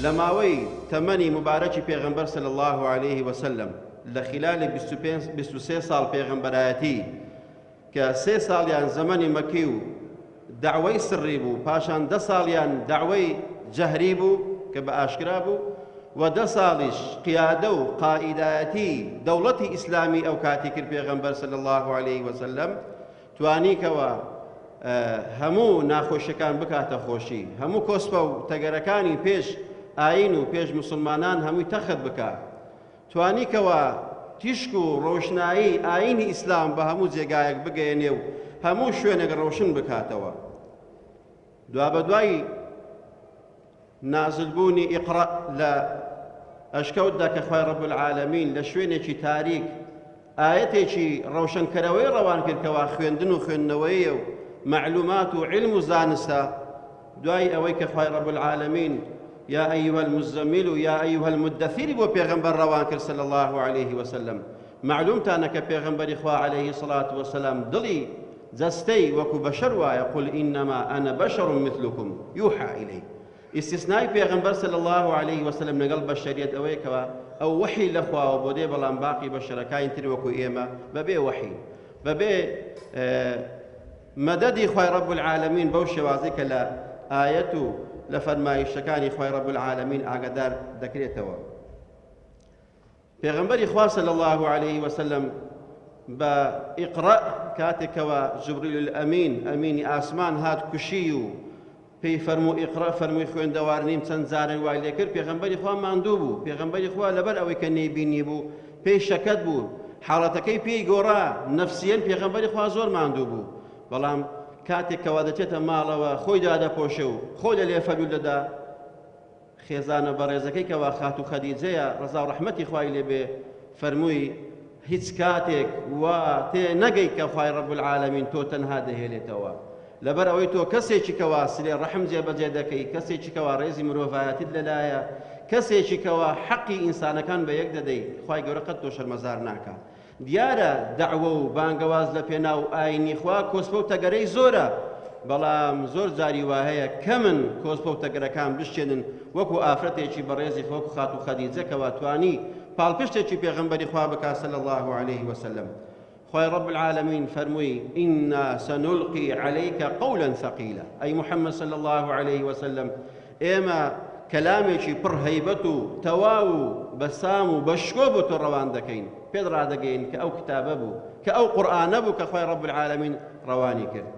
لە ماوەی تەمەنی موبارەکی پێغەمبەر صلی اللە علیه وسلم لە خلالی 25 23 ساڵ پێغەمبەرایەتی کە سێ ساڵیان زەمەنی مەکی و دەعوەی سڕی بوو، پاشان دە ساڵیان دەعوەی جەهری بوو کە بە ئاشکرا بوو و دە ساڵیش قیادە و قائیدایەتی دەوڵەتی ئیسلامی ئەو کاتی کرد پێغەمبەر صلی اللە علیه وسلم توانی کەوا هەموو ناخۆشیەکان بکاتە خۆشی، هەموو کۆسپە و تەگەرەکانی پێش ئایین و پێش موسڵمانان هەمووی تەخت بکا. توانی کەوا تیشک و ڕۆشنایی ئایینی ئیسلام بە هەموو جێگایەک بگەیەنێ و هەموو شوێنێک ڕۆشن بکاتەوە. دوابەدوای نازلبوونی ئیقرا لە ئەشکەوتدا کە خوای رب العالمین لە شوێنێکی تاریک ئایەتێکی ڕەوشەنکەرەوەی ڕەوان کرد کەوا خوێندن و خوێندنەوەیە و مەعلومات و عیلم و زانستە، دوای ئەوەی کە خوای رب العالمین یا ایها المزمل و یا ایها المدثر بۆ پێغەمبەر ڕەوان کرد صلی الله علیه وسلم، مەعلومتانە کە پێغەمبەری خوا علیه الصلاة والسلام دڵی جەستەی وەکو بەشەر وایە، قل انما انا بشر مثلکم یوحی الی. ئیستیسنای پێغەمبەر صلی اللە علیه وسلم لەگەڵ بەشەریەت ئەوەیە کەوا ئەو وەحی لە خواوە بۆ دێ بەڵام باقی بەشەرەکانی تر وەکو ئێمە بەبێ وەحی بەبێ مەدەدی خوای رب العالمین بەو شێوازەی کە لە ئایەت و لە فەرمایشتەکانی خوای رب العالمین ئاگادار دەکرێتەوە. پێغەمبەری خوا صلی اللە علیه وسلم بە اقرأ کاتێک کەوا جبریل الامین ئەمینی ئاسمان هات کوشی و پێی فەرموو اقرأ فەرمووی خوێندەوار نیم چەند جارێک وای لێکرد پێغەمبەری خوا ماندوو بوو پێغەمبەری خوا لەبەر ئەوەی کە نەیبینی بوو پێی شەکەت بوو حاڵەتەکەی پێی گۆڕا نەفسیەن پێغەمبەری خوا زۆر ماندوو بوو بەڵام کاتێک کەوا دەچێتە ماڵەوە خۆی دادەپۆشێ و خۆی لە لێفەلول دەدا خێزانە بەڕێزەکەی کەوا خاتوو خەدیجەیە ڕەزاو ڕەحمەتی خوای لێ بێ فەرمووی هیچ کاتێک وا تێ نەگەی کە خوای رب العالمین تۆ تەنها دەهێلێتەوە لەبەر ئەوەی تۆ کەسێکی کەوا سلێ ڕەحم جێبەجێ دەکەی کەسێکی کەوا ڕێزی مرۆڤایەتیت لەلایە کەسێکی کەوا حەقی ئینسانەکان بە یەک دەدەی خوای گەورە قەت تۆ شەرمەزار ناکا دیارە دەعوە و بانگەواز لە پێناو ئاینی خوا کۆسپە و تەگەرەی زۆرە، بەڵام زۆر جاری واهەیە کەمن کۆسپە و تەگەرەکان بشکێنن وەکو ئافرەتێکی بەڕێزی خوا وەکو خاتوو خەدیجە کەوا توانی پاڵپشتێکی پێغەمبەری خوا بکا صلی اللە علیه وسلم. خوای رب العالمین فەرمووی انا سنلقی علیک قولا ثقیلا ئەی محمد صلی اللە علیه وسلم ئێمە کەلامێکی پڕ هەیبەت و تەواو و بە سام و بە شکۆ بۆ تۆ ڕەوان دەکەین، پێت ڕادەگەیەنین کە ئەو کتابە بوو، کە ئەو قورئانە بوو کە خوای رب العالمین ڕەوانی کرد.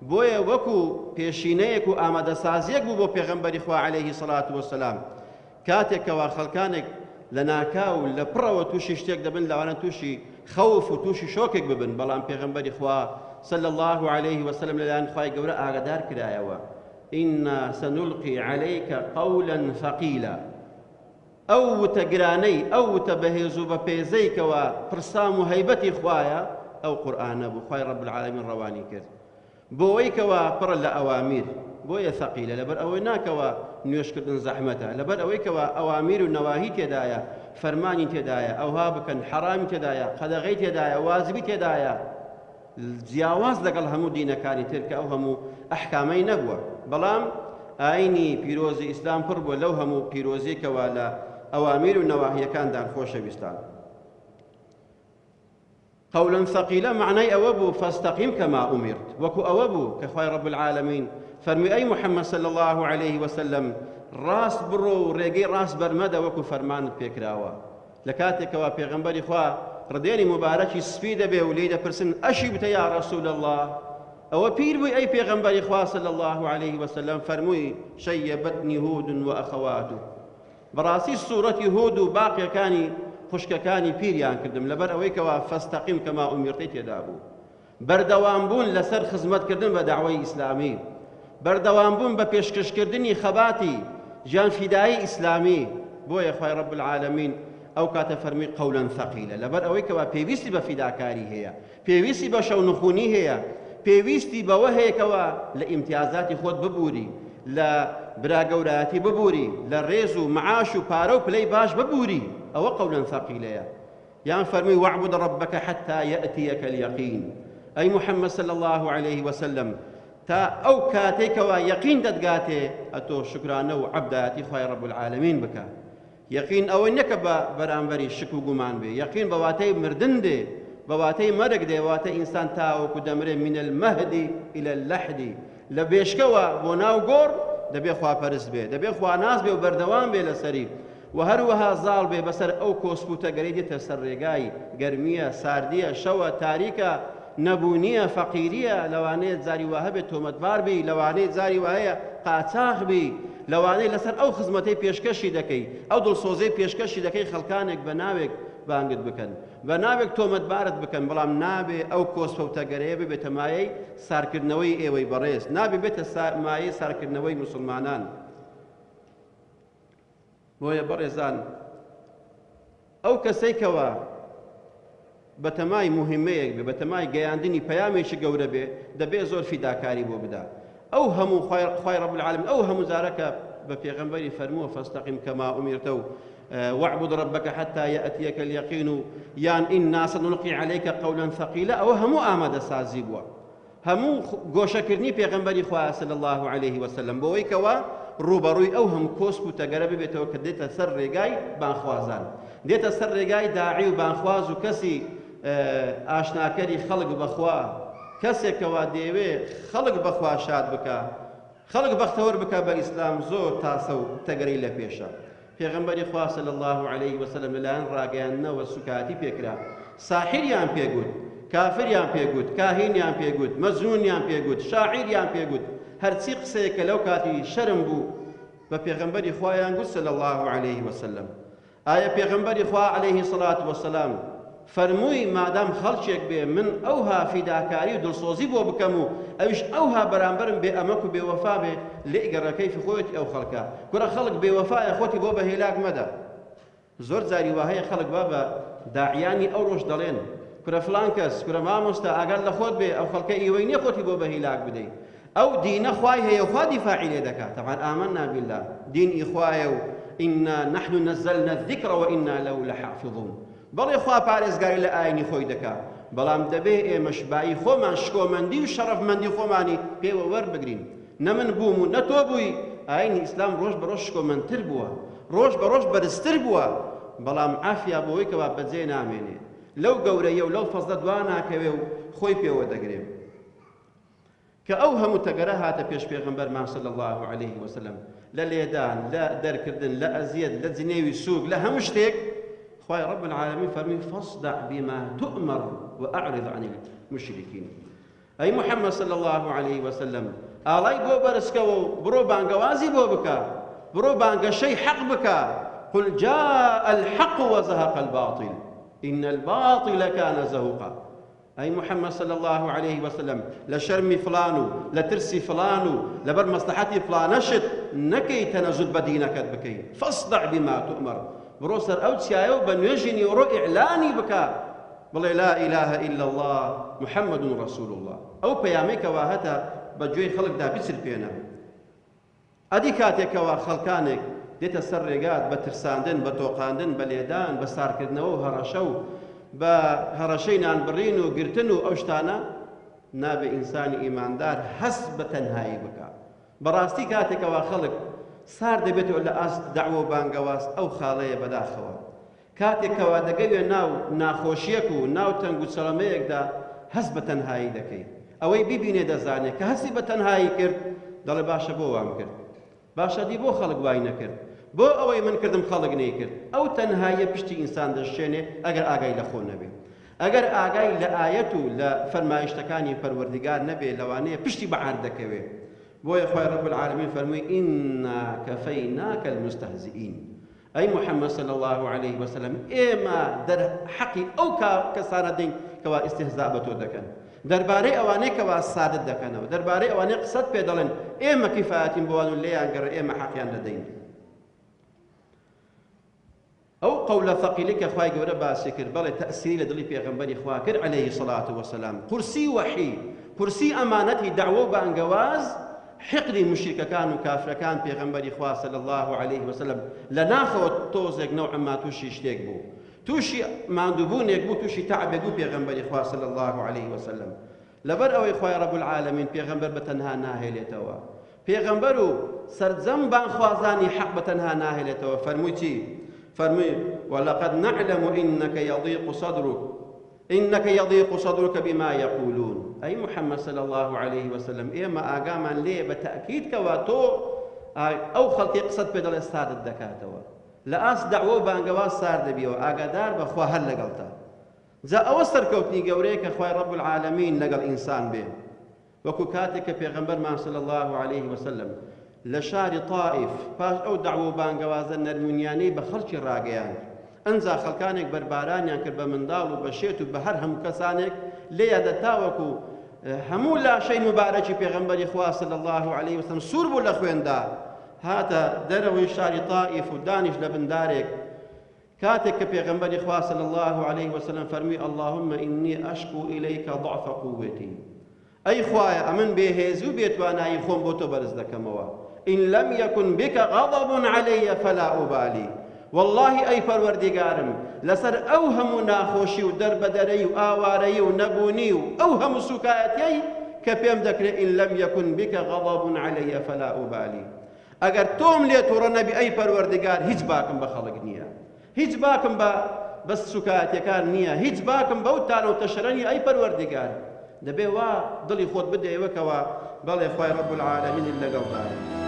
بۆیە وەکو پێشینەیەک و ئامادەسازیەک بوو بۆ پێغەمبەری خوا علیه الصلوة والسلام کاتێک کەوا خەڵکانێک لەناکاو لە پڕەوە تووشی شتێک دەبن لەوانە تووشی خەوف و تووشی شۆکێک ببن بەڵام پێغەمبەری خوا صلی الله علیه وسلم لەلایەن خوای گەورە ئاگادار کرایەوە انا سنلقی علیک قولا ثقیلا ئەو وتە گرانەی، ئەو وتە بەهێز و بەپێزەی کەوا پڕ سام و هەیبەتی خوایە، ئەو قورئانە بوو خوای رب العالمین ڕەوانی کرد بۆوەی کەوا پڕە لە ئەوامیر، بۆیە ثقیلە لەبەر ئەوەی نا کەوا نوێژکردن زەحمەتە، لەبەر ئەوەی کەوا ئەوامیر و نەواهی تێدایە، فەرمانی تێدایە، ئەوها بکەن، حەرامی تێدایە، قەدەغەی تێدایە، واجبی تێدایە. جیاواز لەگەڵ هەموو دینەکانی تر کە ئەو هەموو ئەحکامەی نەبووە بەڵام ئاینی پیرۆزی ئیسلام پڕ بووە لەو هەموو پیرۆزیەی کەوا لە ئەوامیر و نەواهیەکاندان خۆشەویستان قولا ثقیلا معنای ئەوە بوو فاستقیم کما امرت وەکو ئەوە بوو کە خوای رب العالمین فەرمی ئەی محمد صلی الله علیه وسلم ڕاست بڕۆ و ڕێگەی ڕاست بەرمەدە وەکو فەرمانت پێکراوە لە کاتێکەوە پێغەمبەری خوا ڕدێنی موبارەکی سپی دەبێ و لێی دەپرسن ئەشیبتە یا رسول اللە ئەوە پیر بووی ئەی پێغەمبەری خوا صلی اللە علیه وسلم فەرمووی شیبتنی هود و اخواته بەڕاستی سوڕەتی هود و باقیەکانی خوشکەکانی پیریان کردم لەبەر ئەوەی کەوا فاستقیم کما امرتەی تێدا بوو بەردەوام بوون لەسەر خزمەتکردن بە دەعوەی ئیسلامی، بەردەوام بوون بە پێشکەشکردنی خەباتی گیانفیدایی ئیسلامی، بۆیە خوای رب العالمین ئەو کاتە فەرمووی قولا ثقیلا لەبەر ئەوەی کەوا پێویستی بە فیداکاری هەیە، پێویستی بە شەونخونی هەیە، پێویستی بەوە هەیە کەوا لە ئیمتیازاتی خۆت ببوری، لە برا گەورایەتی ببوری، لە ڕێز و معاش و پارە و پلەی باش ببوری، ئەوە قولا ثقیلەیە. یان فەرمووی واعبد ربک حتی یأتیک الیقین ئەی محمد صلی اللە علیه وسلم تا ئەو کاتەی کەوا یەقین دەتگاتێ ئەتۆ شوکرانە و عەبدایەتی خوای رب العالمین بکە. یەقین ئەوەی نیە کە بە بەرامبەری شک و گومان بێ، یەقین بە واتای مردن دێ، بە واتای مەرگ دێ، واتە ئینسان تاوەکو دەمرێ من المهد الی اللحد لە بێشکەوە بۆ ناو گۆڕ دەبێ خواپەرست بێ، دەبێ خواناس بێ و بەردەوام بێ لەسەری و هەروەها زاڵ بێ بەسەر ئەو کۆسپ و تەگەرەی دێتە سەر ڕێگای، گەرمییە، ساردییە، شەوە، تاریکە، نەبوونییە، فەقیرییە، لەوانەیە جاری وا هەبێ تۆمەتبار بی، لەوانەیە جاری وا هەیە قاچاخ بی، لەوانەیە لەسەر ئەو خزمەتەی پێشکەشی دەکەی، ئەو دڵسۆزیەی پێشکەشی دەکەی خەڵکانێک بە ناوێک بانگت بکەن، بە ناوێک تۆمەتبارت بکەن، بەڵام نابێ ئەو کۆسپە و تەگەرەیە ببێتە مایەی سارکردنەوەی ئێوەی بەڕێز، نابێ بێتە مایەی سارکردنەوەی موسڵمانان. بۆیە بەڕێزان ئەو کەسەی کەوا بەتەمای موهیمەیەک بێ، بەتەمای گەیاندنی پەیامێکی گەورە بێ، دەبێ زۆر فیداکاری بۆ بدا. ئەو هەموو خوای خوای رب العالمین ئەو هەموو جارە کە بە پێغەمبەری فەرمووە فاستقم کما امرت و واعبد ربک حتی یأتیک الیقین و یان انا سنلقی علیک قولا ثقیلا ئەوە هەموو ئامادەسازی بووە. هەموو گۆشەکردنی پێغەمبەری خوا صلی اللە علیه وسلم بۆوەی کەوا ڕووبەڕووی ئەو هەموو کۆسپ و تەگەرە ببێتەوە کە دێتە سەر ڕێگای بانخوازان دێتە سەر ڕێگای داعی و بانخواز و کەسی ئاشناکەری خەڵک بەخوا کەسێک کەوا دەیەوێ خەڵک بەخوا شاد بکا خەڵک بەختەوەر بکا بە ئیسلام زۆر تاسە و تەگەرەی لە پێشە. پێغەمبەری خوا صلی اللە علیه وسلم لەلایەن ڕاگەیاندنەوە سوکایەتی پێکرا، ساحیریان پێگوت، کافریان پێگوت، کاهینیان پێگوت، مەجنونیان پێگوت، شاعیریان پێگوت، هەرچی قسەیەک کە لەو کاتی شەرم بوو بە پێغەمبەری خوایان گوت صلی اللە علیه وسلم. ئایا پێغەمبەری خوا علیه الصلوة والسلام فەرمووی مادام خەڵکێک بێ من ئەوها فیداکاری و دڵسۆزی بۆ بکەم و ئەویش ئەوها بەرامبەرم بێ ئەمەک و بێ وەفا بێ لێی گەڕێ کەیفی خۆیەتی ئەو خەڵکە کورە خەڵک بێ وەفایە خۆتی بۆ بە هێلاک مەدە زۆر جاری وا هەیە خەڵک وا بە داعیانی ئەو ڕۆژ دەڵێن کورە فلان کەس کورە مامۆستا ئاگات لە خۆت بێ ئەو خەڵکە ئیوەی نیە خۆتی بۆ بە هیلاک بدەی ئەو دینە خوای هەیە و خوا دیفاعی لێ دەکا تەبعەن آمنا باللە دین ئی خوایە و انا نحن نزلنا الذکر وانا له لحافظون بەڵێ خوا پارێزگاری لە ئاینی خۆی دەکا بەڵام دەبێ ئێمەش بایی خۆمان شکۆمەندی و شەڕەفمەندی خۆمانی پێوە وەربگرین نە من بووم و نە تۆ بووی ئاینی ئیسلام ڕۆژ بە ڕۆژ شکۆمەندتر بووە ڕۆژ بە ڕۆژ بەرزتر بووە بەڵام عافیا بۆی کەوا بەجێ نامێنێ لەو گەورەیە و لەو فەزلە دوا ناکەوێ و خۆی پێوە دەگرێ. کە ئەو هەموو تەگەرە هاتە پێش پێغەمبەرمان صلی اللە علیه وسلم لە لێدان لە دەرکردن لە ئەزیەت لە جنێوی سوک لە هەموو شتێک خوای رب العالمین فەرمی فاصدع بما تؤمر وأعرض عن المشركين ئەی محمد صلی الله علیه وسلم ئاڵای بۆ بەرزکەوە و بڕۆ بانگەوازی بۆ بکە بڕۆ بانگەشەی حەق بکە قل جاء الحق وزهق الباطل إن الباطل كان زهوقا ئەی محمد صلی اللە علیه وسلم لە شەرمی فڵان و لە ترسی فڵان و لەبەر مەسلحەتی فڵانەشت نەکەی تەنەزول بە دینەکەت بکەی فاصدع بما تؤمر بڕۆ سەر ئەو چیایە و بە نوێژی نیوەڕۆ ئیعلانی بکە بڵێ لا اله الا اللە محمد رسول اللە ئەو پەیامەی کەوا هەتە بە گوێی خەڵکدا بچرپێنە. ئەدی کاتێک کەوا خەڵکانێک دێتە سەر ڕێگات بە ترساندن، بە تۆقاندن، بە لێدان، بە سارکردنەوە و هەڕەشە و بە هەڕەشەی نانبڕین و گرتن و ئەو شتانە، نابێ ئینسانی ئیماندار هەست بە تەنهایی بکا. بەڕاستی کاتێک کەوا خەڵک سار دەبێتەوە لە ئاست دەعوە و بانگەواز ئەو خاڵەیە بەداخەوە کاتێک کەوا دەگەویە ناو ناخۆشیەک و ناو تەنگ و چەڵەمەیەکدا هەست بە تەنهایی دەکەی. ئەوەی بیبینێ دەزانێ کە هەستی بە تەنهایی کرد دەڵێ باشە بۆ وام کرد؟ باشە دی بۆ خەڵک وای نەکرد؟ بۆ ئەوەی من کردم خەڵک نەیکرد؟ ئەو تەنهاییە پشتی ئینسان دەشکێنێ ئەگەر ئاگای لە خۆ نەبێ. ئەگەر ئاگای لە ئایەت و لە فەرمایشتەکانی پەروەردگار نەبێ لەوانەیە پشتی بە عەرد دەکەوێ. بۆیە خوای رب العالمین فەرمووی انا کفیناک المستهزئین. ئەی محمد صلی اللە علیه وسلم ئێمە دەرحەقی ئەو کەسانە دێین کەوا ئیستهزا بە تۆ دەکەن دەربارەی ئەوانەی کەوا سادت دەکەنەوە دەربارەی ئەوانەی قسەت پێ دەڵێن ئێمە کیفایەتین بۆوان و لێیان گەڕێ ئێمە حەقیان دەدەین ئەو قەولە ثەقیلەی کە خوای گەورە باسی کرد بەڵێ تەئسیری لە دڵی پێغەمبەری خوا کرد علیه الصلاة والسلام قورسی وەحی قورسی ئەمانەتی دەعوە و بانگەواز حیقدی موشریکەکان و کافرەکان پێغەمبەری خوا صلی اللە علیه وسلم لە ناخەوە تۆزێک نەوعا ما تووشی شتێک بوو تووشی ماندووبوونێک بوو تووشی تەعبێک بوو پێغەمبەری خوا صلی اللە علیه وسلم. لەبەر ئەوەی خوای رب العالمین پێغەمبەر بە تەنها ناهێلێتەوە پێغەمبەر و سەرجەم بانگخوازانی حەق بە تەنها ناهێلێتەوە فەرمووی چی؟ فەرمووی ولقد نعلم انک یضیق صدرک انک یضیق صدرک بما یقولون ئەی محمد صلی الله علیه وسلم ئێمە ئاگامان لێیە بە تەئکید کەوا تۆ ئەو خەڵکی قسەت پێ دەڵێ ساردت دەکاتەوە لە ئاست دەعوە و بانگەواز سارد دەبیەوە ئاگادار بە خوا هەر لەگەڵتە جا ئەوە سەرکەوتنی گەورەیە کە خوای رب العالمین لەگەڵ ئینسان بێ وەکو کاتێک کە پێغەمبەرمان صلی اللە علیه وسلم لە شاری طائف پاش ئەو دەعوە و بانگەوازە نەرمونیانەی بە خەڵکی ڕاگەیاند ئەنجا خەڵکانێک بەربارانیان کرد بە منداڵ و بە شێت و بە هەر هەموو کەسانێک لێیان دە تاوەکو هەموو لاشەی مبارەکی پێغەمبەری خوا صلی الله علیه وسلم سوور بوو لە خوێندا هاتە دەرەوەی شاری طائف و دانیش لە بندارێک کاتێک کە پێغەمبەری خوا صلی اللە علیه وسلم فەرمووی اللهم انی اشکو الیک ضعف قوتی ئەی خوایە ئەمن بێهێزی و بێتوانایی خۆم بۆ تۆ بەرز دەکەمەوە ان لم یکن بک غضب علی فلا ابالی واللهی ئەی پەروەردیگارم لەسەر ئەو هەموو ناخۆشی و دەربەدەرەی و ئاوارەیی و نەبوونی و ئەو هەموو سوکایەتیەی کە پێم دەکرێت ان لم یکن بک غضب علی فلا ابالی ئەگەر تۆم لێ توڕە نەبی ئەی پەروەردگار هیچ باکم بە خەڵک نییە هیچ باکم بە بەس سوکایەتیەکان نییە هیچ باکم بەو تانە و تەشەرە نییە ئەی پەروەردگار دەبێ وا دڵی خۆت بدەیەوە کەوا بەڵێ خوای رب العالمین لەگەڵدایە.